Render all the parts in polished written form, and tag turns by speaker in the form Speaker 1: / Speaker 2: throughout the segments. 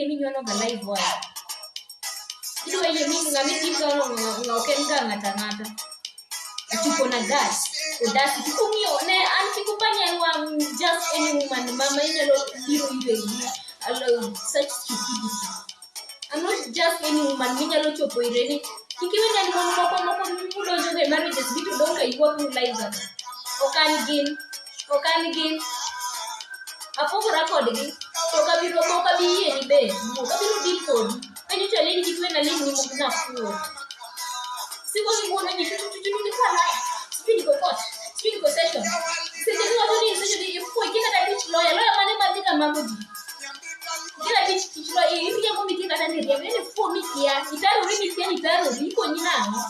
Speaker 1: Minywano ga live wire. Idwa yie mi ng'ama itimga no ng'a ok en ga ng'ata ang'ata. Ati uko na guts, audacity. Kung'iyo ne an kik upani an wa just any woman mama inyalo biro ire gi allow such stupidity. I'm not just any woman minyalo chopo ire ni kik iwe ni an mon moko moko mudonjo go e marriages bito dong' ka ywak nu live kaka. Ok an gin, ok an gin. Apogora kodgi. To ok abiro ok abi yieni be. Ok abiro deal kodi. Ka nyocha aleni kik iwena ling' ni mok nafuwo. Siko kiwuono ji tu tu tu tu ni kwa lawyer. Sijui niko court. Sijui niko session. Seche miwacho ni seche ni ifuwo ikia kata tich lawyer. Lawyer mane madhi ka mako ji. Kila tich tich lawyer iriembo mikia kata ni riembo. Yani fuwo mikia. Itarori mikia ni itarori. Ikonyi nang'o?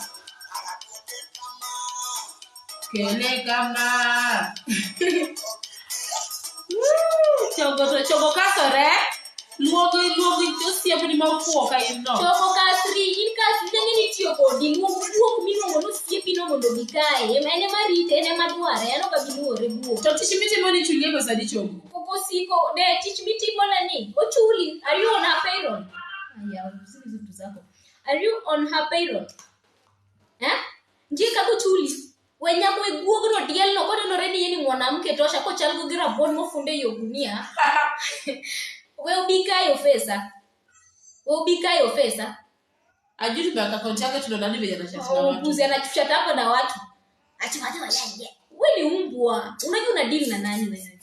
Speaker 2: Kele kama. Woo! Chogo to chogo kasore. Luogi luogi osiepni mofuwo ka in no.
Speaker 1: Chogo kasri, in kasri tenge ni tiyo kodi, luong guok miluongo ni osiepino mondo obi kae. En ema rite, en ema dware, en ok abi luore guok.
Speaker 2: To tich mitimo ni chulie pesa adi chogo?
Speaker 1: Koko siko, ne tich mitimo na ni, ochuli, are you on her payroll? Aya, usikize vitu zako. Are you on her payroll? Eh? Nitie kaka ochuli. We nyaka we guogno dielno konenore ni yeye ni mwanamke tosha kochal gi rabuon mofunde ei ogunia. We obi kae ofesa. We obi kae ofesa.
Speaker 2: Ajui tumeweka akaunti yake tunaona nani venye anachat na watu.
Speaker 1: Mpuzi anachat hapa na watu. Ati watu walaje. We ni umbwa. Unajua una deal na nani wewe?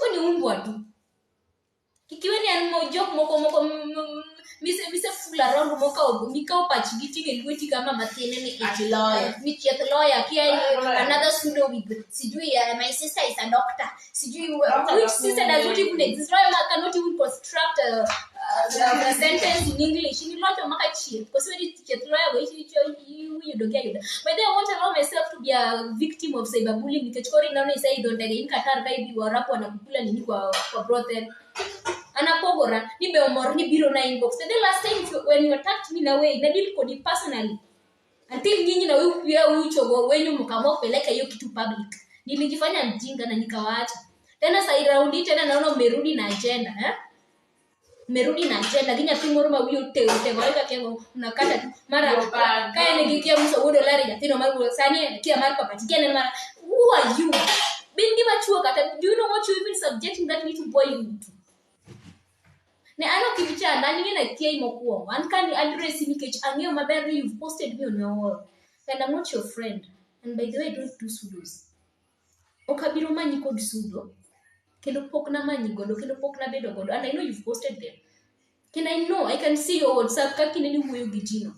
Speaker 1: We ni umbwa tu. Kik iwe ni an mo jok moko moko mise mise fool around mokao mikao pachgi tinge lweti kama mathine ni
Speaker 2: Ati lawyer.
Speaker 1: ni chieth lawyer kia another pseudo with sijui my sister is a doctor sijui which sister does not even exist. Lawyer ma cannot even construct a sentence in English. Ni locho maka chieth koso ni chieth lawyer go icho iyudo gi ayuda. By the way, I won't allow myself to be a victim of cyberbullying nikech koro ineno iseidho ndege in Qatar ka idhi Waarabu wanakukula nini kwa brothel. Anapogora ni be omor ni biro na inbox. And the last time if you, when you attacked me na way na deal kodi personally until nyinyi na wewe pia uchogo wenyu mkaamua kupeleka hiyo kitu public. Nilijifanya mjinga na nikawaacha. Tena sasa raundi tena naona umerudi na agenda, eh? Umerudi na agenda gi nyathi moro ma wiye otego tego ka kengo unakata tu mara ka en gi kia uso wuod olari nyathino mar wuod sani kia mar papa kia en mar who are you? Bin gima chuo kata do you know what you even subjecting that little boy to? Ne an ok ibi chanda, an ing'e na kiai mokwongo. An ka ni address nikech ang'eyo maber ni you've posted me on your wall. And I'm not your friend. And by the way, don't do pseudos. Ok abiro manyi kod pseudo. Kendo pok namanyi godo, kendo pok nabedo godo. And I know you've posted them. And I know, I can see your WhatsApp kaka ineni wuoyo gi ji no.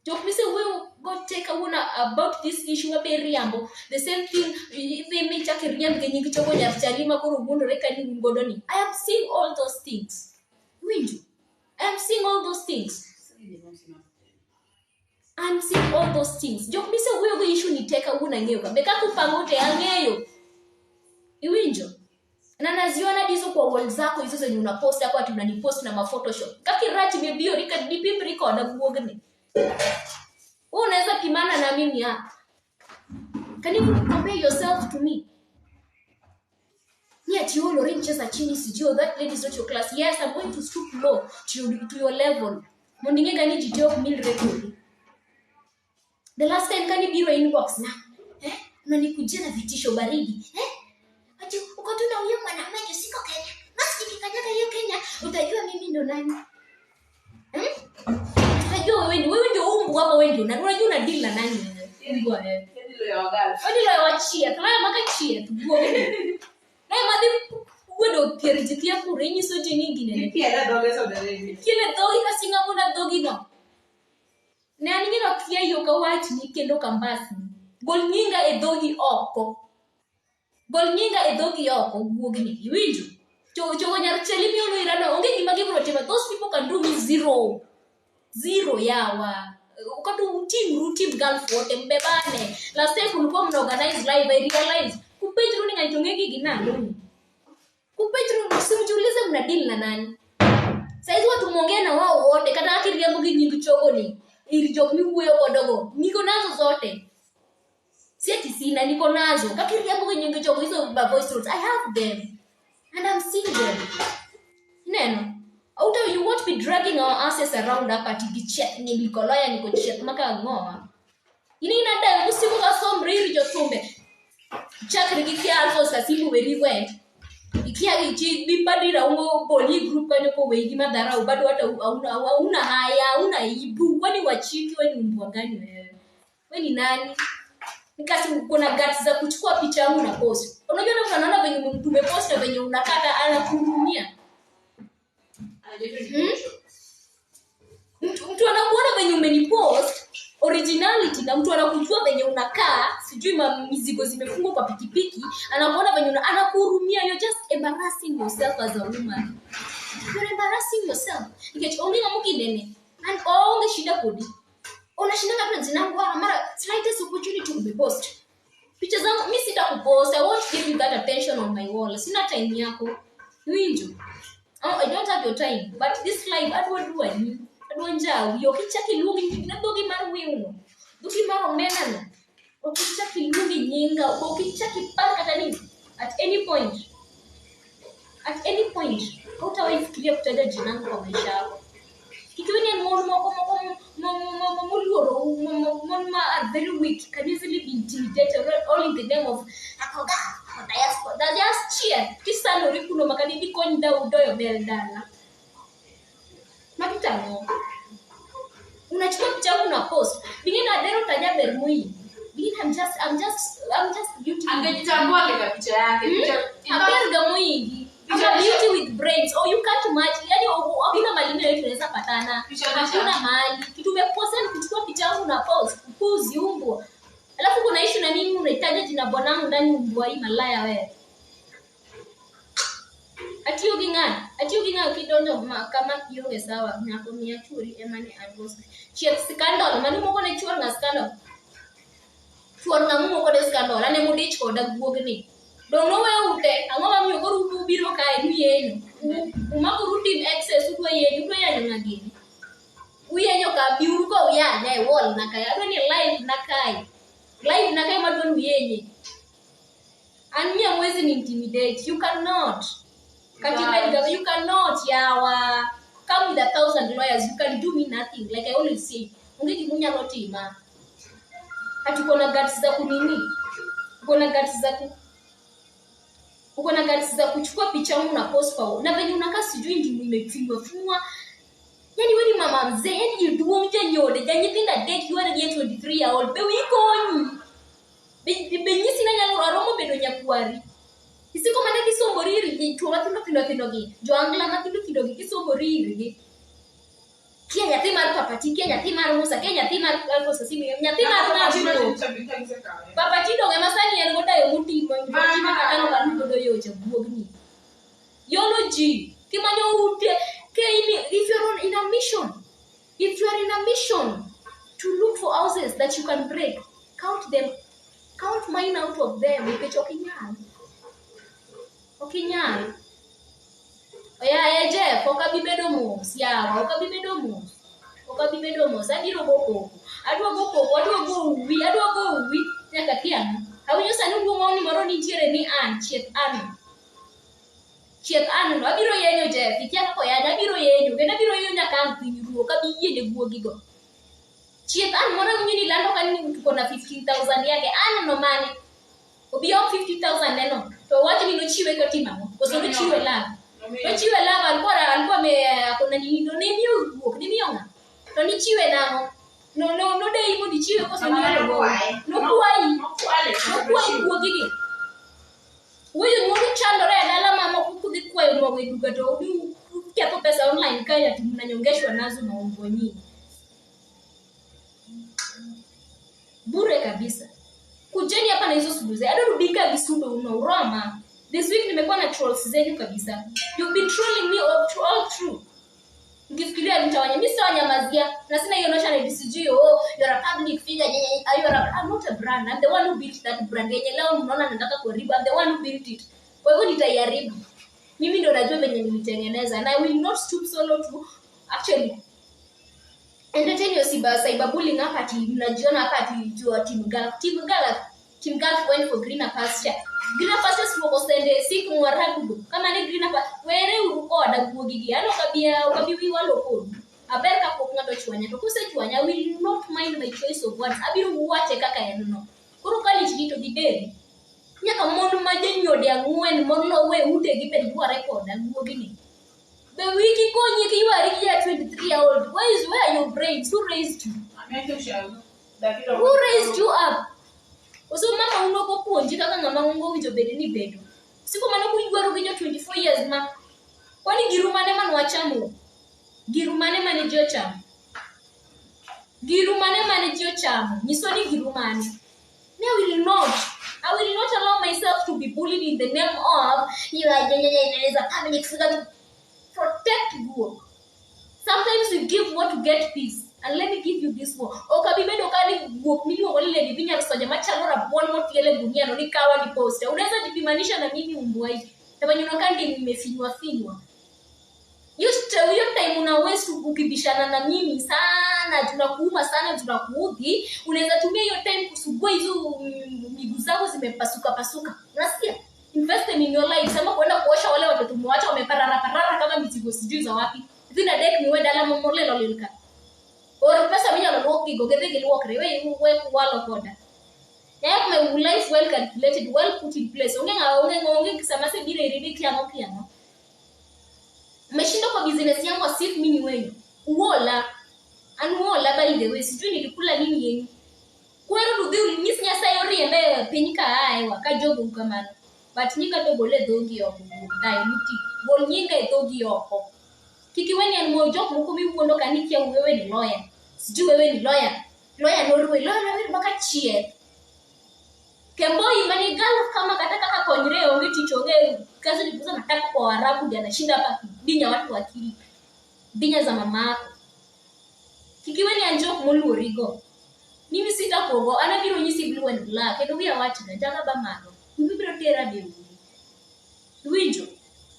Speaker 1: Jok misewuoyo go te kawuono about this issue mabe riambo. The same thing, idhi michak iriamb gi nying chogo nyar chali ma koro wuondore ka ni un godo ni. I am seeing all those things. Winjo? I am seeing all those things. I'm seeing all those things. Jok misewuoyo go issue ni te kawuono ang'eyo ka. Be kaka upango te ang'eyo. Iwinjo? Na naziona hadi hizo kwa wall zako hizo zenye unapost hapo ati unanipost na maphotoshop. Kaka irach mibiro dipim record guogni. Wewe unaweza pimana na mimi hapa. Can you compare yourself to me? Ni ati wewe Lorraine cheza chini sijui that lady is not your class. Yes, I'm going to stoop low to your level. Mondo ing'e ga ni ji te ok milre kodi. The last time kani biro inbox na, eh? Unanikujia na vitisho baridi, eh? Ati uko tu na huyo mwanamume juu siko Kenya. Basi nikikanyaga hiyo Kenya utajua mimi ndo nani. Eh? Utajua wewe ndio umbwa ama wewe ndio nani? Unajua una deal na nani wewe? Umbwa wewe. Wewe ndio wa chieth, wewe maka chieth guogni. Ne madhi wuodo pier ji kia kure inyiso ji ni ginene. Kiele dhogi kasinga muna dhogi no. Ne an ing'e nokia yo ka wachni kendo kambasni. Gol nyinga e dhogi oko. Gol nyinga e dhogi oko guogni. Iwinjo? Chogo nyar chali miolo ira no onge gima gibiro timo. Those people can do me zero. Zero yawa. Kata uting'ru team Gulf wote mbebane. Last time kulikuwa mna organize live I realize kupenjru ni ng'ani to ng'e gigi nang'o ni. Kupenjru simjiulize mna deal na nani. Saizi watu muongee na wao wote kata kiriambo gi nying chogo ni. Ir jok miwuoyo godo go. Niko nazo zote. Si ati sina, niko nazo. Kaka iriambo gi nying chogo hizo ba voice notes, I have them. And I'm single. Neno. Auto, you won't be dragging our asses around hapa ati gichieth nilikoloya niko chieth maka ngoa. Ini inadayo musiku ka sombre iri jothumbe. Chakri gi kia Alphonse Kasimbu weri wet. Ikia gi bipadira ungo poli group kanyo ko wegi madharau bado hata hauna haya, hauna aibu. Kwani wachiki wewe ni mbwa gani wewe? Wewe ni nani? Nikasi uko na guts za kuchukua picha yangu na post. Unajua na unaona venye mtu umepost na venye unakata anakuhurumia. Mtu anakuona venye umenipost originality na mtu anakujua venye unakaa, sijui mizigo zimefungwa kwa pikipiki, anakuona venye anakuhurumia. You're just embarrassing yourself as a woman. You're embarrassing yourself. Nikech onge ng'ama okinene and onge shida kodi. Unashinda kama zinangu mara slightest opportunity umepost. Picha zangu mimi sitakupost. I won't give you that attention on my wall. Sina time yako. Winjo. Oh, I don't have your time. But this life adwa dwani. Adwa njawi. Ok ichak iluongi na dhogi mar wiuno. Dhogi mar omena no. Ok ichak iluongi nyinga. Ok ichak ipar kata nini. At any point. At any point. Hautawahi fikiria kutaja jina langu kwa maisha yako. Ikiwa ni mon moko moko moluoro mon ma are very weak, can easily be intimidated all in the name of akoga diaspora. Just cheer. Kisano rikuno makani dikony da udoyo bel dala. Makitano. Unachukua picha yangu na post. Bingine adero taja bermui. Bingine I'm just beautiful.
Speaker 2: Angejitambua kwa picha yake.
Speaker 1: Aber gamuingi. I'm a beauty with brains. Oh, you can't match. Yani hakuna mali mimi tunaweza patana. Hakuna mali. Kitu umepost ni kuchukua picha yangu na post. Upuzi umbwa. Alafu kuna issue na mimi unahitaji jina bwanangu ndani umbwa hii malaya wewe. Atiyo gi ng'ani? Atiyo gi ng'ani kidonjo kama kionge sawa nyako miya churi ema ne an. Chieth scandal mano moko ne chuor ng'a scandal. Chuor ng'a moko ne scandal ane modich koda guogni. Dong nowe ute ang'o mamiyo koro ubiro kae nuyenyo. Umakoru team access udwa yenyo udwa yanyo ng'a gini. Uyenyo ka biuru ka uyanya e wall na kae. Adwa ni live na kae. Live na kae madwa ni uyenye. An mi hamwezi ni intimidate. You cannot. Katiba you cannot yawa. Come with 1,000 lawyers, you can do me nothing. Like I always say, onge gima unyalo tima. Ati uko na guts za kunini? Uko na guts za ku uko na guts za kuchukua picha yangu na post kwa na venye unakaa sijui ndimu imefinywa finywa. Yani wewe ni mama mzee, yani jaduong' janyode, ja nyithindo adek, you are a 23 year old. Be wikonyi. Be nyisi na nyalo aromo bedo nyakwari. Isiko mana kisombori ir ji chuo mathindo thindo thindo gi, joangla mathindo thindo gi kisombori irgi. Kia nyathi mar Papati, kia nyathi mar Musa, kia nyathi mar Alphonse Kasimi, nyathi mar ng'ato. Papati dong ema sani en godayo motimo, motimo kata no godo yocha guogni. Yolo ji, kimanyo ute, if you're in a mission, if you are in a mission to look for houses that you can break, count them, count mine out of them, nikech ok inyal. Ok inyal. Oya Jeff, ok abi bedo mos, yawa, ok abi bedo mos. Ok abi bedo mos, abiro go koko. Adwa go koko, adwa go uwi, adwa go uwi, nyaka kia ang'o. Awinjo sani uluongo ni moro nitiere ni an, chieth an. Chieth an no, abiro yenyo Jeff, ikia kaka oyanya, abiro yenyo, kendo abiro yenyo nyaka ang' piny ruo, ok abi yiene guogigo. Chieth an moro awinjo ni lando ka ni tuko na 15,000 yake, an no mane? Obi om 50,000 neno, to wach ni nochiwe kotimo ang'o? Koso nochiwe love? Nochiwe love, alikuwa ame akona nini, no ne miyo guok, ne miyo ng'a? To nichiwe nang'o? No no no dei mondo ichiwe koso niolo gowi? Nokwayi. Nokwayi guogigi. Weyo nyuol chandore e dala mamoko kudhi kwayo mogo e duka to uketho pesa online kae ati mnanyongeshwa nazo maongo nyinyi. Bure kabisa. Kujeni hapa na hizo sudu zenu. Adorudika visudo uno uroma. This week nimekuwa na trolls zenu kabisa. You've been trolling me all through. Mkifikiria mimi sitawanyamazia. Na sina hiyo notion ati sijui oh you're a public figure. I'm not a brand. I'm the one who built that brand. Yenye leo mnaona nataka kuharibu. I'm the one who built it. Kwa hivyo nitaiharibu. Mimi ndio najua venye nilitengeneza and I will not stoop so low to actually entertain your cyberbullying hapa ati mnajiona hapa ati jua team Gala. Team Gala. Kim Gaf went for greener pasture. Greener pastures moko sende sik mwarabu. Kama ni greener pasture, were uru koda guogi gi. Ano kabia okabi walo kodu. Aber ka pok ng'ato chwanya to kosechwanya I will not mind my choice of words. Abiro wache kaka en no. Koro ka lich ni to gideri. Nyaka mon ma jonyode ang'wen mon lowe utegi be dware koda guogi ni. Be wiki konyi kiywari gi ja 23 year old. Where are your brains? Who raised you? Who raised you up? Oso mama uno kopuonji kaka ng'ama ng'ongo winjo bed ni bedo. Siko mano kuywaro gi jo 24 years ma kwani giru mane man wachamo? Giru mane mane ji ochamo? Giru mane mane ji ochamo? Nyiso ni giru mane. Me, I will not. I will not allow myself to be bullied in the name of you are a public figure. Protect guok. Sometimes you give what to get peace. And let me give you this one. Okabibedo kani guok miluongo ni Lady Vinyar Soja machalo rabuon motiele gunia no nikawa ni posta. Unaweza jipimanisha na mimi umbwa hii. Tabanyono kandi nimefinywa finywa. Hiyo time una waste ukibishana na mimi sana, tunakuuma sana, tunakuudhi. Unaweza tumia hiyo time kusugua hizo miguu zako zimepasuka pasuka. Unasikia? Invest them in your life. Sema kwenda kuosha wale watoto mwacha wameparara parara kama mizigo sijui za wapi. Zina dek ni wenda alama molelo lilka. Or pesa minya lo go gede gi luokre we we walo koda. I have my life well calculated, well put in place. Onge onge onge kisama se bire iridi kiango kiango. Umeshinda kwa business yangu asif mimi wenyu. Uola. Anuola by the way, sijui nilikula nini yenyu. Kwero rudhi ulinyisi Nyasaye oriembe piny ka aewa ka jogo kamano. But nyinga to gole dhogi oko. Dai muti. Gol nyinga e dhogi oko. Kiki weni an mo jok moko miwuondo kanikia wewe ni lawyer. Sijui wewe ni lawyer. Lawyer norwe, lawyer norwe maka chier. Kemboi mani gal kama kata kaka konyre onge tich onge kazi ni kuuza nataka kwa Waarabu ndio anashinda hapa binya watu akili. Binya za mama yako. Kikiweni anjok moluorigo. Mimi sitakuogo ana biro nyisi blue and black. Kendo wiya wach na jaga ba malo. Mimi biro tera beuri. Winjo.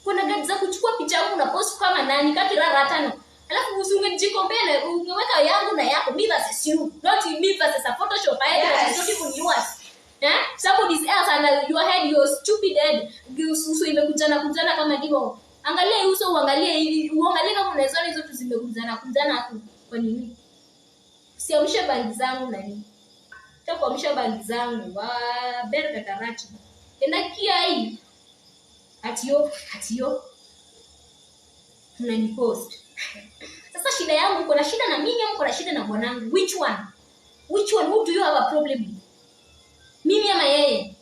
Speaker 1: Kuna gadi za kuchukua picha yangu na post kama nani kati raratano. Alafu usingejikombele ungeweka yangu na yako me versus you. Not me versus a Photoshop. I yes. Not even yours. Eh? Somebody else and your head, your stupid head. Uso imekujana kujana kama ndivyo. Angalia uso uangalie hivi, uangalie kama unaweza hizo tu zimekujana kujana hapo. Kwa nini? Siamshe bangi zangu nani? Takuamsha bangi zangu. Wa berka tarachi. Enda kia hii. Atio, atio. Unanipost. Sasa shida yangu uko na shida na mimi au uko na shida na bwanangu? Which one? Which one? Who do you have a problem with? Mimi ama yeye?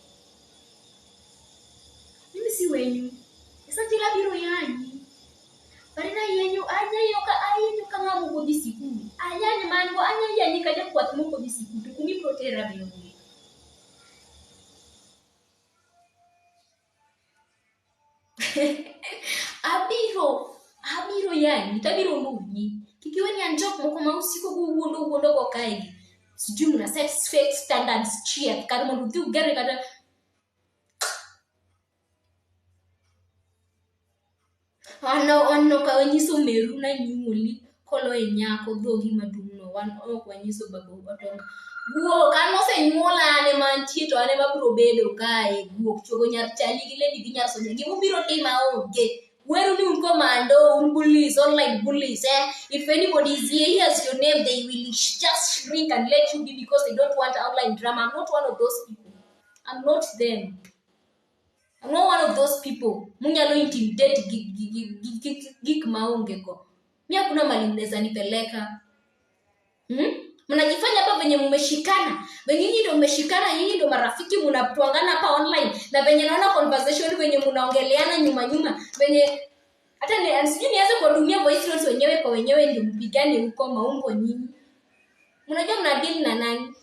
Speaker 1: Mimi si wenyu. Sasa jila biro yanyi. Barina yenyu anya yoka ayenyu kama muko bisiku. Anya mango anya yanyi kaja kwa muko bisiku. Tukumi protera biro. Abiro yanyi tabiro ndunyi. Kikiweni anjok moko mausiko guwuondo wuondo go kaegi. Sijui mna set fake standards cheap kar mondo udhi ugere kata ano ka wanyiso meru na nyuoli kolo e nyako dhogi madung'no wan ok wanyiso babau otonga. Guok an osenyuola an ema antie to an ema abiro bedo kae guok chogo nyar chali gi lady gi nyar soja gimubiro tima onge. Weru ni un commando, un bullies, online bullies, eh? If anybody is here, hears your name, they will just shrink and let you be because they don't want online drama. I'm not one of those people. I'm not them. I'm not one of those people. Munyalo intimidate gik maonge go. Mimi hakuna mali mnaweza nipeleka. Mnajifanya hapa venye mmeshikana. Venye nyinyi ndio mmeshikana, nyinyi ndio marafiki mnatuangana hapa online. Na venye naona conversation venye mnaongeleana nyuma nyuma, venye hata ni sijui nianze kuwatumia voice notes wenyewe kwa wenyewe ndio mpigane huko maumbo nyinyi. Mnajua mna deal na nani?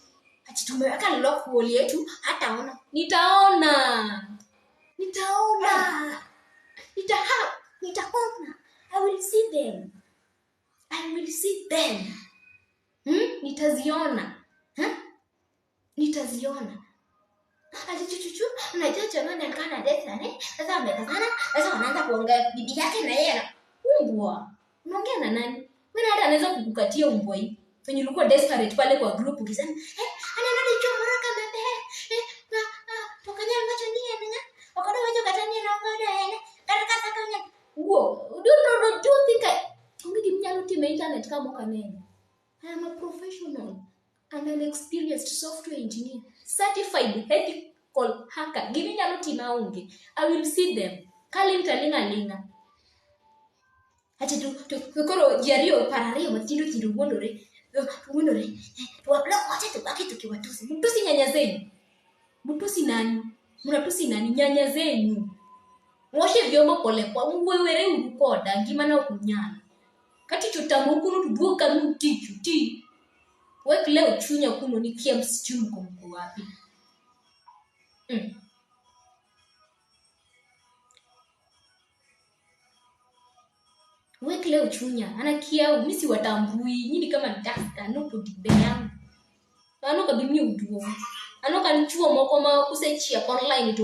Speaker 1: Ati tumeweka lock wall yetu, hataona. Nitaona. Nitaona. Nitaona. I will see them. I will see them. Nitaziona. Nitaziona. Ati chuchuchu, unajua jamani alikuwa na date na nani? Sasa wamekazana, sasa wanaanza kuongea bibi yake na yeye na umbwa. Unaongea na nani? Wewe hata anaweza kukukatia umbwa hii. Penye ulikuwa desperate pale kwa group ukisema, "Eh, anaona chomora kama Taka wuo. Don't think I onge gima inyalo timo e internet ka mok aneno. I am a professional and an experienced software engineer, certified ethical hacker. Gima inyalo timo aonge. I will see them. Kaling' to aling' aling'a. Ati to koro ji ariyo par ariyo matindo tindo wuondore. Wuondore. Wacha tubaki tukiwatusi. Mtusi nyanya zenyu. Mtusi nani? Mnatusi nani? Nyanya zenyu. Mwoshe vyombo pole pole. Uwewere uru koda. Ngimana ok unyal. Ka tich otamou kuno to duog kama utich uti. Wek lewo chunya kuno ni kia sijui mko mko wapi. Wek leo chunya. Ana kia mimi siwatambui. Nyinyi kama dasta nobody mbele yangu. Ano kabimi uduo. Ano kanichuo moko ma usechiek online to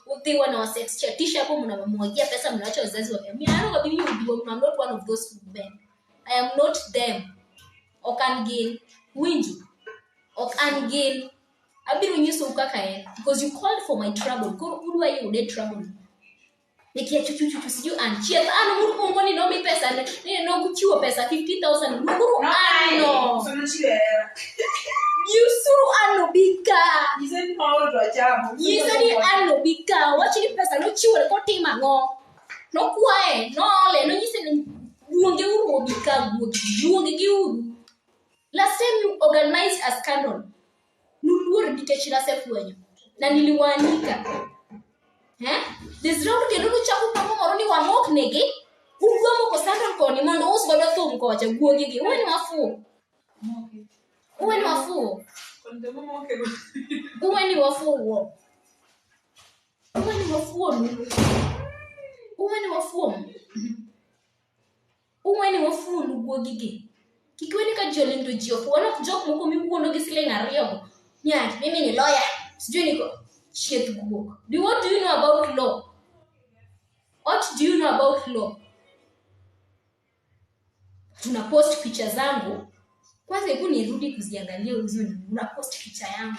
Speaker 1: udhi wana wa sex chat. Tisha hapo mnamwagia pesa mnaacha wazazi wa mimi. Ano kabimi uduo. I'm not one of those men. I am not them. Ok an gin. Winjo. Ok an gin. Abiro nyisou kaka en. Because you called for my trouble. Koro udwa yude trouble. Nikia chuchu chuchu sijui an chieth an mukwongo ni nomi pesa ne nokuchiwo pesa 50,000 luonguru ano. Nyisuru ano bika. Nyise ni ano bika. Wach ni pesa nochiwore kotimo ang'o. Nokwaye, noole, nonyise ni luonge uru obika guogi. Luonge gi uru. Last time you organized a scandal. Nuluor nikech nasefwenyo. Na niliwaanika. This round kendo nuchako pango moro ni wamok negi. Udwa moko scandal koni mondo us godo thum kocha guogi gi. Uwe ni wafuo. Uwe ni wafuo. Uwe ni wafuo. Uwe ni wafuo. Uwe ni wafuo. Uwe ni wafuo guogi gi. Kik weni ka ji olindo ji ofuo. Wan ok jok moko miwuondo gi siling' ariyo. Nyar, mimi ni lawyer. Sijui niko chieth guok. What do you know about law? What do you know about law? Tuna post picha zangu. Kwanza hebu nirudi kuziangalia uzuri. Una post picha yangu.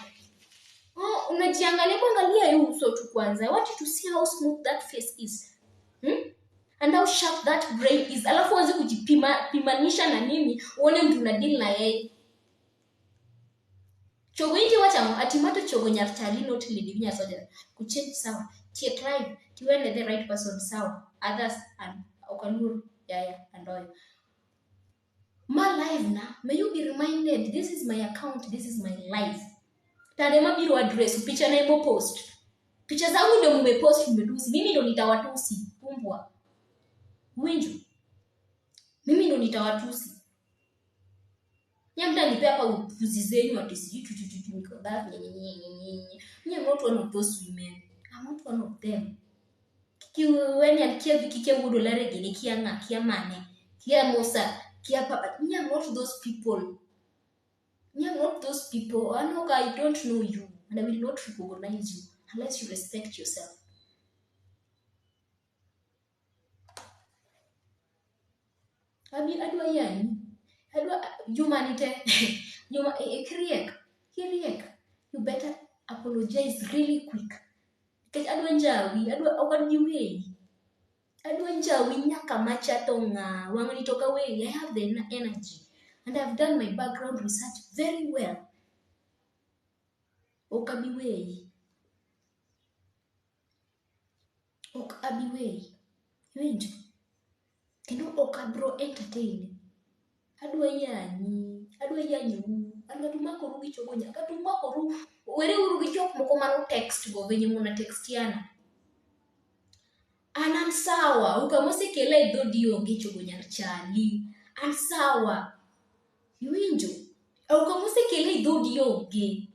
Speaker 1: Oh, unajiangalia kuangalia hiyo uso tu kwanza. I want you to see how smooth that face is. And how sharp that brain is. Alafu uanze kujipima pimanisha na mimi uone mtu una deal na yeye. Chogo inji wacha atimato chogo nyarchali not lady nyasoja. Kuchange sawa. Tiek live tiwene the right person sawa. Others and okanur yaya andoyo. My life na may you be reminded this is my account, this is my life. Tare mabiro address picha na imo post. Picha zangu ndio mmepost mmetusi. Mimi ndo nitawatusi kumbwa. Winjo. Mimi ndo nitawatusi. Nyamta nipe hapa upuzi zenyu ati sijui tu tu tu niko back nyenyenyenyenye. Me I'm not one of those women. I'm not one of them. Kiweni alikia vikikia wudo lare gini kia nga kia mane kia Musa kia papa. Me I'm not those people. Me I'm not those people. I know I don't know you and I will not recognize you unless you respect yourself. Abi adwa yani. Adwa humanity. Juma kiriek. Kiriek. You better apologize really quick. Nikech adwa njawi, adwa ok adwa weyi. Adwa njawi nyaka macha to ng'a wang'ni to ok aweyi. I have the energy and I've done my background research very well. Ok abi weyi. Ok abi weyi. Iwinjo? Kendo ok abro entertain. Adwa yanyi, adwa yanyou, adwa tumakoru gi chogo nyaka tumakoru, wereuru gi jok moko mano text go venye muna textiana. An an sawa, ukamosekela e dhodi onge chogo nyar chali. An sawa. Iwinjo? Ukamosekela e dhodi onge.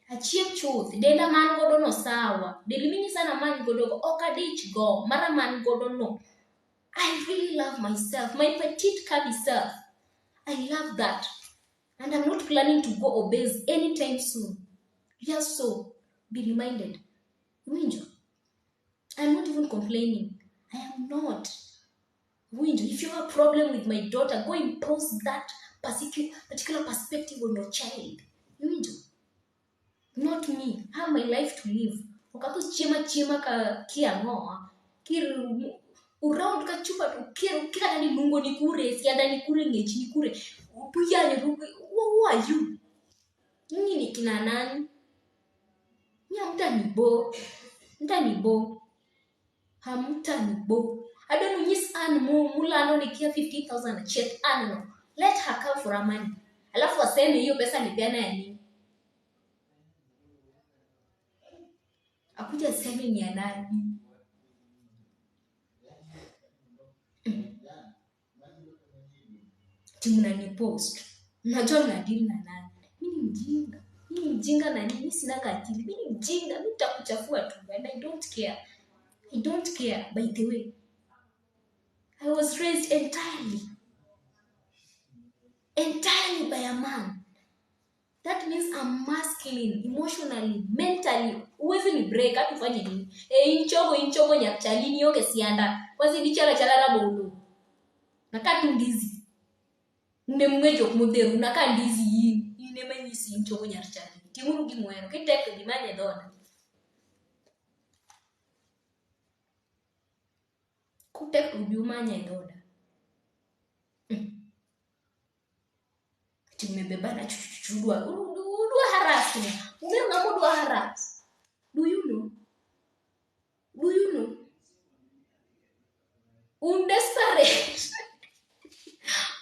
Speaker 1: Achieng' chuth, denda man godo no sawa. Del minyisa na man godo go, ok adich go, mara man godo no. I really love myself, my petite curvy self. I love that. And I'm not planning to go obese anytime soon. Just so, be reminded. Winjo, I'm not even complaining. I am not. Winjo, if you have a problem with my daughter, go impose that particular perspective on your child. Winjo, not me. I have my life to live. Okato chiema chiema ka kia ngoa. Kir Uround ka chupa to uker kata ni nungo ni kure, sianda ni kure, ng'ech ni kure. Tuyanye who are you? Nyinyi ni kina nani? Nyinyi hamtanibo. Mtanibo. Hamtanibo. I don't know, nyis an mulano ni kia 50,000 chet an no. Let her come for her money. Alafu aseme hiyo pesa alipeana ya nini? Akuja aseme ni ya nani? Ati mnanipost. Mnajua mnadeal na nani? Mimi ni mjinga. Mimi ni mjinga na nini? Mimi sina akili. Mimi ni mjinga. Mimi nitakuchafua tu and I don't care. I don't care, by the way. I was raised entirely by a man. That means I'm masculine, emotionally, mentally. Huwezi ni break, hata ufanye nini. Inchogo, inchogo nyakchali, nionge sianda. Kwanza ni chala chala rabolo. Nakaa tu ndizi. Ne mwejo kumuderu, nakaa ndizi yini. Ine manyisi inchogo nyakchali. Timuru gimwero, kiteke gimanye dona. Kutek ubiumanya dona. Tumebebana chuchudwa. Udwa harass. Umeona mudwa harass. Do you know? Do you know? Undesperate.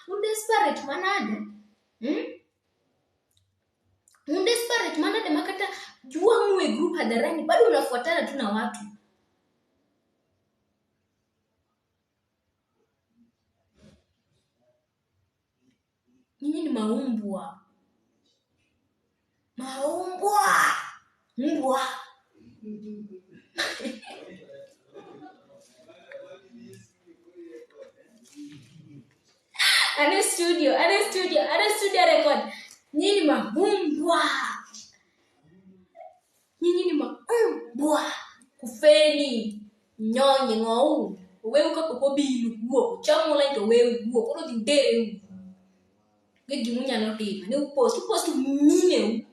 Speaker 1: Undesperate manade. Undesperate manade makata jua muwe group hadharani bado unafuatana tu na watu. Nyinyi ni maumbwa. Maumbwa. Mbwa. Ane studio, ane studio, ane studio record. Nyinyi ni maumbwa. Nyinyi ni maumbwa. Kufeni. Nyonye ngou. Wewe uko popo bilu guo. Chamu la ndo wewe guo. Koro dindere. Gigi munyalo timo ne upost upost mine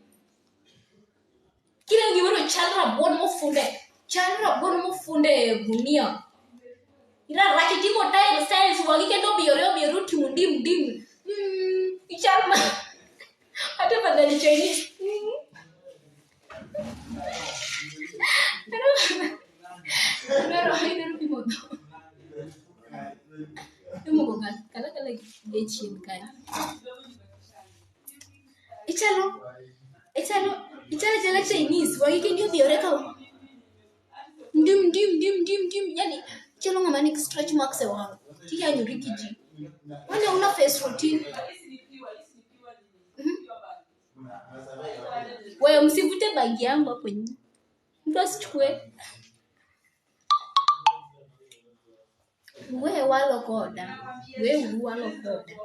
Speaker 1: kila gimoro chal rabuon mofunde gunia ira rachi timo tile styles wagi kendo obiyore obiyore otimo ndim ndim ichal ma hata badali Chinese pero idwaro pimo dho imoko kala kala e chien kanyo. Ichalo chala Chinese wagi kendi obiyore ka ndim ndim ndim ndim ndim, yani ichalo ng'ama nigi stretch marks e wang' tiyanyori gi ji. Wane una face routine. Wewe msivute bangi yangu hapo nyuma. Mtu asichukue. We walo koda. We walo koda.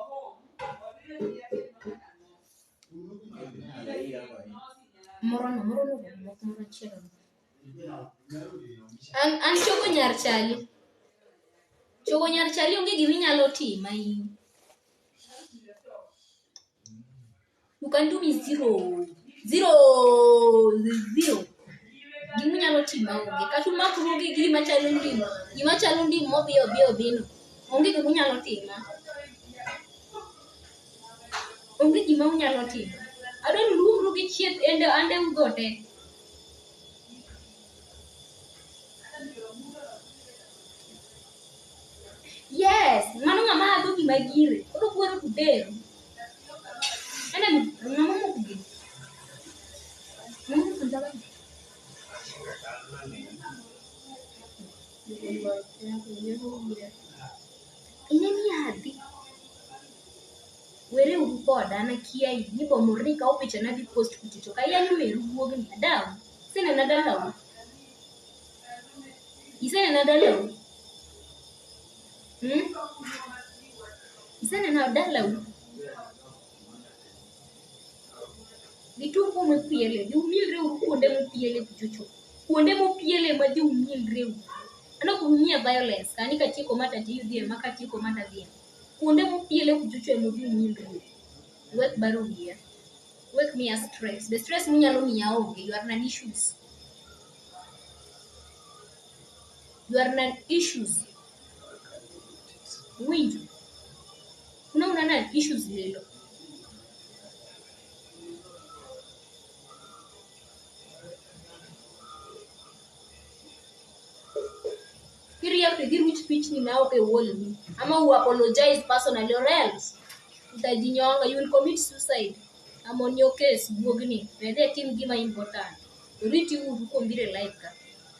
Speaker 1: Morono moro chielo. An chogo nyar chali. Chogo nyar chali onge gima inyalo tima in. You can do me 0 0 0. Gima inyalo tima onge. Kata umakru gi gima chalo ndim. Gima chalo ndim mobi obi obino. Onge gima unyalo tima. Onge gima unyalo tima. Adwa ni luongru gi chieth ende ande ugo te. Yes, mano ng'ama hadho gima gire. Koro gwero to deru. Ene ng'ama moko gi. Ng'ama moko ndaba. Ineni hadhi. Were uru koda an akia ni bomorni kawo picha na dhi post kuchocho ka yanyo meru guogni adawu. Isenena dalau. Isenena dalau. Isenena dalau. Gitumbo mopiele, dhi umilre uru kuonde mopiele kuchocho. Kuonde mopiele ma dhi umilre uru. Ano kuumia violence, kani katieko mata ti udhie, ma katieko mata dhie. Kuonde mopiele kuchocho ema udhi umilre uru. Wek baro wiya. Wek miya stress. The stress munyalo miya onge. You are non issues. You are non issues. Winjo. Una issues lelo. React giruch pichni ma ok e wall ni. Ama u apologize personally or else utajinyonga, you will commit suicide. I'm on your case, guogni. Wedhe tim gima important. Oriti uru kuom biro e live ka.